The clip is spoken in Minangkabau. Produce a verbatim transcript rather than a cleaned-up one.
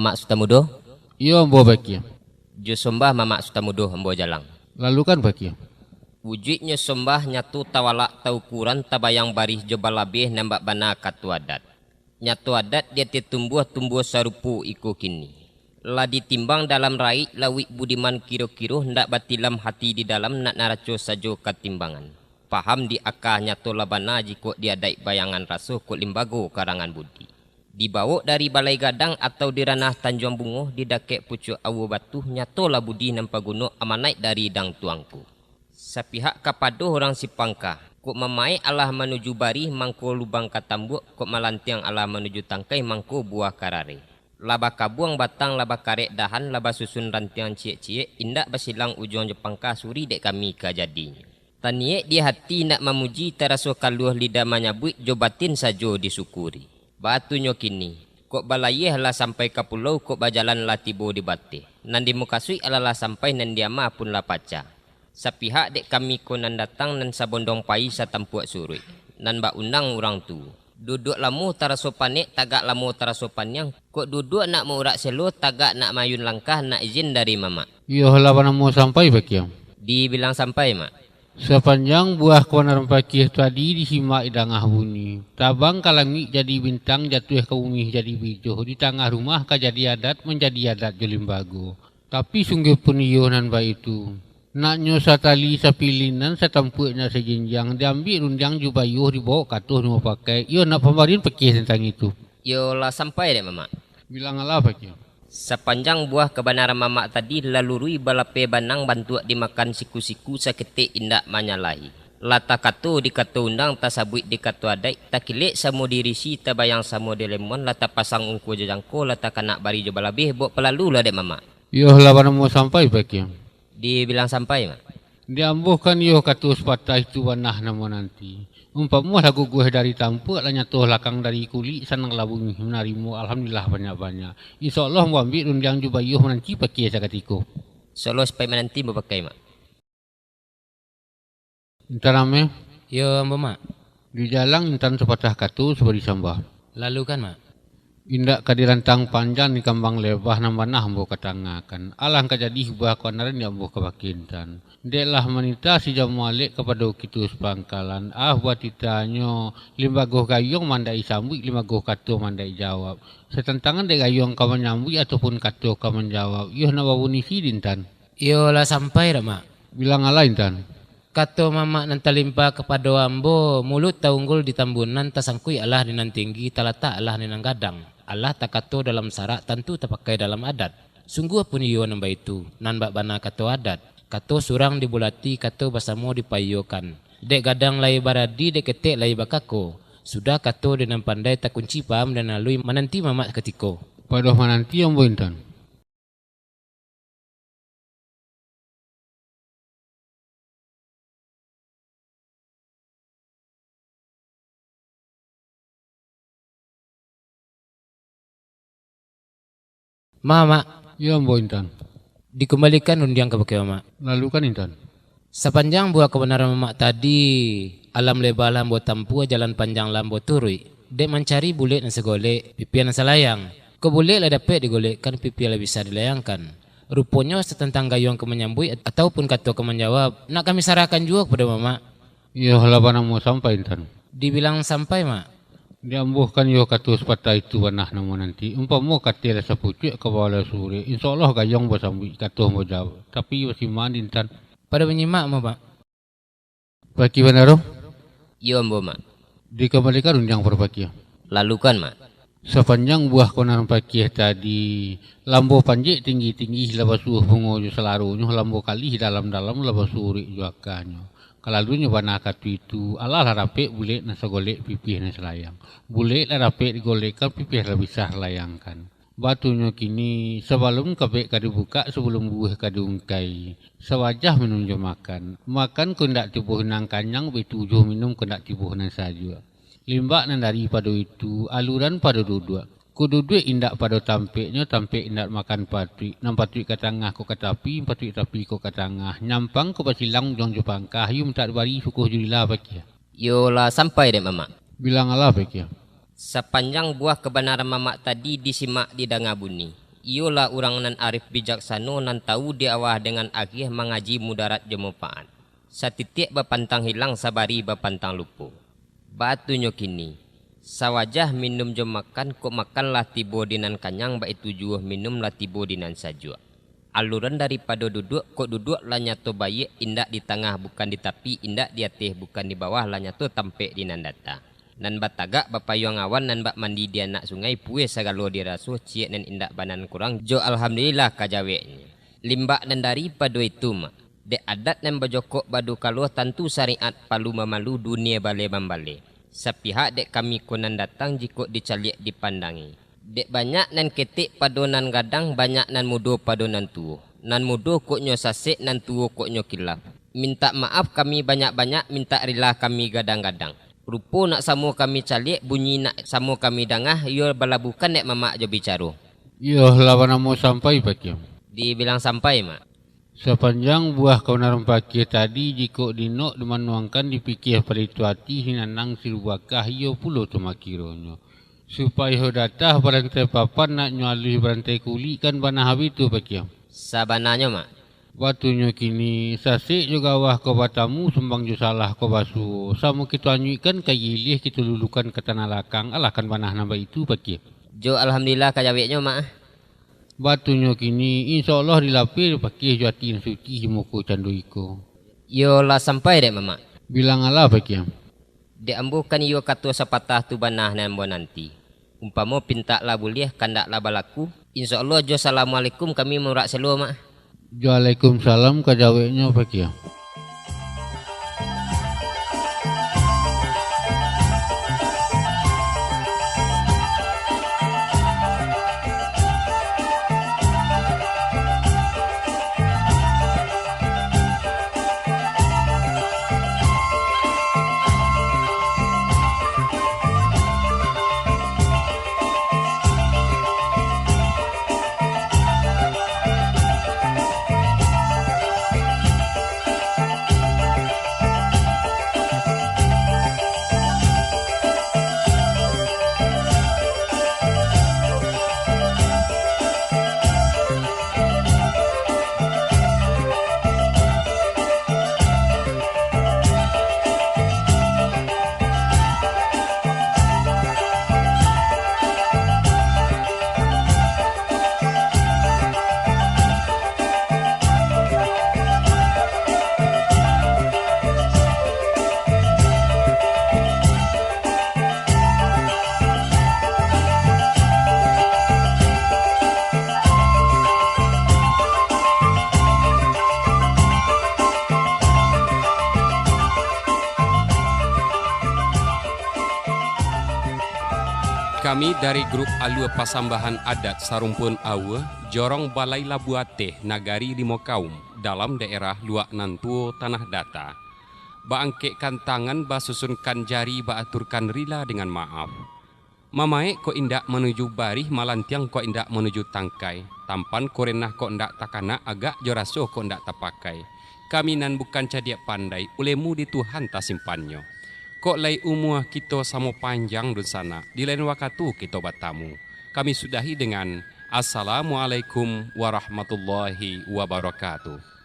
Mamak Sutamudo? Iyo, ambo Pakia. Jo sombah Mamak Sutamudo ambo jalang. Lalukan Pakia. Wujuiknyo sombah nyato tawalak taukuran tabayang barih jo balabiah nan bak bana kato adat. Nyato adat di ateh tumbuah-tumbuah sarupo iko kini. Lah ditimbang dalam raik lauik budiman kiro-kiro ndak batilam hati di dalam nak naraco sajo katimbangan. Paham di aka nyato lah bana jikok di adaik bayangan raso kok limbago karangan budi. Dibawok dari Balai Gadang atau di ranah Tanjuang Bungo di dakek pucuak Aua Batu nyato lah budi nan paguno amanaik dari dang tuangku. Sapihak kapado urang sipangka, kok mamaek alah manuju barih mangko lubang ka tambuak, kok malantiang alah manuju tangkai mangko buah karare. Lah bakabuang batang, lah bakarek dahan, lah basusun rantiang ciek-ciek, indak basilang ujuang jo pangka suri dek kami ka jadinyo. Taniek di hati nak mamuji, taraso kaluah lidah manyabuik, jo batin sajo disukuri. Batunyo kini, kok balayia lah sampai ka pulau, kok bajalan lah tibo di bateh. Nan dimukasuik alah lah sampai, nan diama pun lah pacah. Sapihak dek kami ko nan datang, nan sabondong pai satampuak suruik, nan bak undang urang tuo. Duduak lamo taraso panek, tagak lamo taraso paniang. Kok duduak nak maurak selo, tagak nak maayun langkah, nak izin dari mamak. Iyo lah banamo sampai Pakia. Dibilang sampai, Mak. Sapanjang buah kabanaran Pakia tadi disimak di dangah bunyi, tabang ka langik jadi bintang, jatuah ka bumi jadi bijoh, di tangah rumah ka jadi adat, manjadi adat jo limbago. Tapi sungguah pun iyo nan baitu. Naknyo satali sapilinan, satampuak nak sajinjiang, diambiak rundiang jo bayuah, dibawok ka ateh namo pakai, iyo nak pambarian Pakia tantang itu. Iyo lah sampai dek Mamak. Bilang alah Pakia. Sapanjang buah kabanaran Mamak tadi lah luruih balapeh banang bantuak dimakan siku-siku, saketek indak manyalahi. Lah takato di kato undang, tasabuik di kato adaik, takilek samo di risi, tabayang samo di lemuan, lah tapasang ungku jo jangko, lah takanak bari jo balabiah, bawok palalu lah dek Mamak. Iyo lah banamo sampai Pakia. Dibilang sampai, Mak. Diambohkan iyo kato sapatah itu bana nan mananti. Umpamo lah guguah dari tampuak, lah nyato lakang dari kulik, sananglah bumi manarimo, alhamdulillah banyak-banyak. Insya Allah ambo ambiak rundiang jo bayuah mananti Pakia sakatiko. Insya Allah sampai mananti ambo pakai, Mak. Intan Ameh. Iyo, ambo, Mak. Di jalang intan sapatah kato sabari sambah. Lalukan, Mak. Indak ka dirantang panjang, dikambang lebah, nan bana ambo katangakan. Alah ka jadi buah kabanaran di ambo ka Pakia intan. Dek lah manitah si jamu alek kapado kito sapangkalan, ah, buah titanyo, limbago gayuang mandai sambuik, limbago kato mandai jawab. Satantangan dek gayuang ka manyambuik ataupun kato ka manjawab, iyo nak babunyi si di intan. Iyo lah sampai dak, Mak? Bilang alah intan. Kato mamak nan talimpa kapado ambo, muluik taunggul di tambunan, tasangkuik alah di nan tinggi, talatak alah di nan gadang, alah takato dalam sarak, tantu tapakai dalam adat. Sungguah pun iyo nan baitu, nan bak bana kato adat. Kato surang dibulati, kato basamo dipaiyokan. Dek gadang lai baradi, dek ketek lai bakako. Sudah kato di nan pandai, takunci paham di nan aluih, mananti mamak sakatiko. Padoh mananti ambo intan. Mamak. Iyo, ambo intan. Dikumbalikan rundiang kabake mamak. Lalukan intan. Sapanjang buah kabanaran mamak tadi, alam leba lah ambo tampuah, jalan panjang lah ambo turuik, dek mancari bulek nan sagolek, pipiah nan salayang. Kok bulek lah dapek digolekkan, pipiah lah bisa dilayangkan. Ruponyo satantang gayuang ka manyambuik ataupun kato ka manjawab, nak kami sarahkan juo kapado mamak. Iyo lah banamo sampai intan. Dibilang sampai, Mak. Diambohkan iyo kato sapatah itu bana nan mananti, umpamo kateh lah sapucuak ka bawah lah surek, insya Allah gayuang basambuik, kato bajawab, tapi basimaan di intan. Padoh manyimak ambo, Mak. Pakia bana tu? Iyo ambo, Mak. Dikambalikan rundiang pado Pakia. Lalukan, Mak. Sapanjang buah kabanaran Pakia tadi, lah ambo panjek tinggi-tinggi, lah basuah bungo jo salaronyo, lah ambo kalih dalam-dalam, lah basurek jo akanyo. Kalalunyo bana kato itu, alah lah dapek bulek nan sagolek, pipiah nan salayang. Bulek lah dapek digolekkan, pipiah lah bisa layangkan. Batunyo kini, sabalun kabek ka dibukak, sabalun buah ka diungkai, sawajah minum jo makan. Makan ko indak tibo nan kanyang, baitu juo minum ko indak tibo nan sajuak. Limbak nan daripado itu, aluran pado duduak. Ko duduak indak pado tampeknyo, tampek indak makan patuik. Nan patuik ka tangah ko ka tapi, patuik tapi ko ka tangah. Nyampang ko basilang ujuang jo pangka, iyo mintak dibari, syukur jo lila Pakia. Iyo lah sampai dek mamak. Bilang alah Pakia. Sapanjang buah kabanaran mamak tadi disimak didanga bunyi, Iyolah urang nan arif bijaksano, nan tawu di awah dengan akhia, mangaji mudarat jo manfaat. Satitiak bapantang hilang, sabari bapantang lupo. Batunyo kini, sawajah minum jo makan, kok makan lah tibo di nan kanyang, baitu juo minum lah tibo di nan sajuak. Aluran daripado duduak, kok duduak lah nyato baiak, indak di tangah bukan di tapi, indak di ateh bukan di bawah, lah nyato tampek di nan data. Nan batagak bapayuang awan, nan bak mandi di anak sungai, pueh sagalo diraso, ciek nan indak banan kurang, jo alhamdulillah ka jaweknyo. Limbak nan daripado itu, Mak, dek adat nan bajokok badu kalo, tantu syariat palu mamalu, dunia baleh mambaleh. Sapihak dek kami ko nan datang, jikok dicaliak dipandangi. Dek banyak nan ketek pado nan gadang, banyak nan mudo pado nan tuo. Nan mudo kok nyo sasek, nan tuo kok nyo kilaf. Mintak maaf kami banyak-banyak, mintak rila kami gadang-gadang. Rupo nak samo kami caliak, bunyi nak samo kami danga, iyo balabuhkan dek mamak jo bicaro. Iyo lah banamo sampai, Pakiah. Dibilang sampai, Mak. Sapanjang buah kabanaran Pakiah tadi, jikok dinok dimanuangkan, dipikia pado itu ati, si Nanang si Rubakah, iyo pulo tu makironyo. Supayo datah barantai papan, nak nyo aluih barantai kulik, kan bana habih tu, Pakiah? Sabananyo, Mak. Batunyo kini, sasek jo gawah ko batamu, sumbang jo salah ko basuo. Samo kito anyuikkan ka ilia, kito lulukan ka tanah lakang, alah kan bana nan baitu, Pakiah? Jo alhamdulillah ka jaweknyo, Mak. Batunyo kini, insya Allah dilapeh Pakiah jo ati nan suci, si muko cando iko. Iyo lah sampai dek Mamak? Bilang alah, Pakiah. Dek ambo kan iyo kato sapatah tu bana nan ambo nanti. Umpamo pintak lah buliah, kandak lah balaku, insya Allah jo assalamualaikum kami mamurak selo, Mak. Jo alaikumsalam ka jaweknyo, Pakiah. Kami dari grup Alua Pasambahan Adat Sarumpun Aua, Jorong Balai Labu Ateh, Nagari Limo Kaum, dalam daerah Luak Nan Tuo, Tanah Data. Baangkekkan tangan, basusunkan jari, baaturkan rila dengan maaf. Mamaek kok indak manuju barih, malantiang kok indak manuju tangkai, tampan kurenah kok indak takanak, agak jo raso kok indak tapakai. Kami nan bukan cadiak pandai, ulemu di Tuhan tasimpannyo. Kok lai umua kito samo panjang dunsanak, di lain wakatu kito batamu. Kami sudahi dengan, Assalamualaikum warahmatullahi wabarakatuh.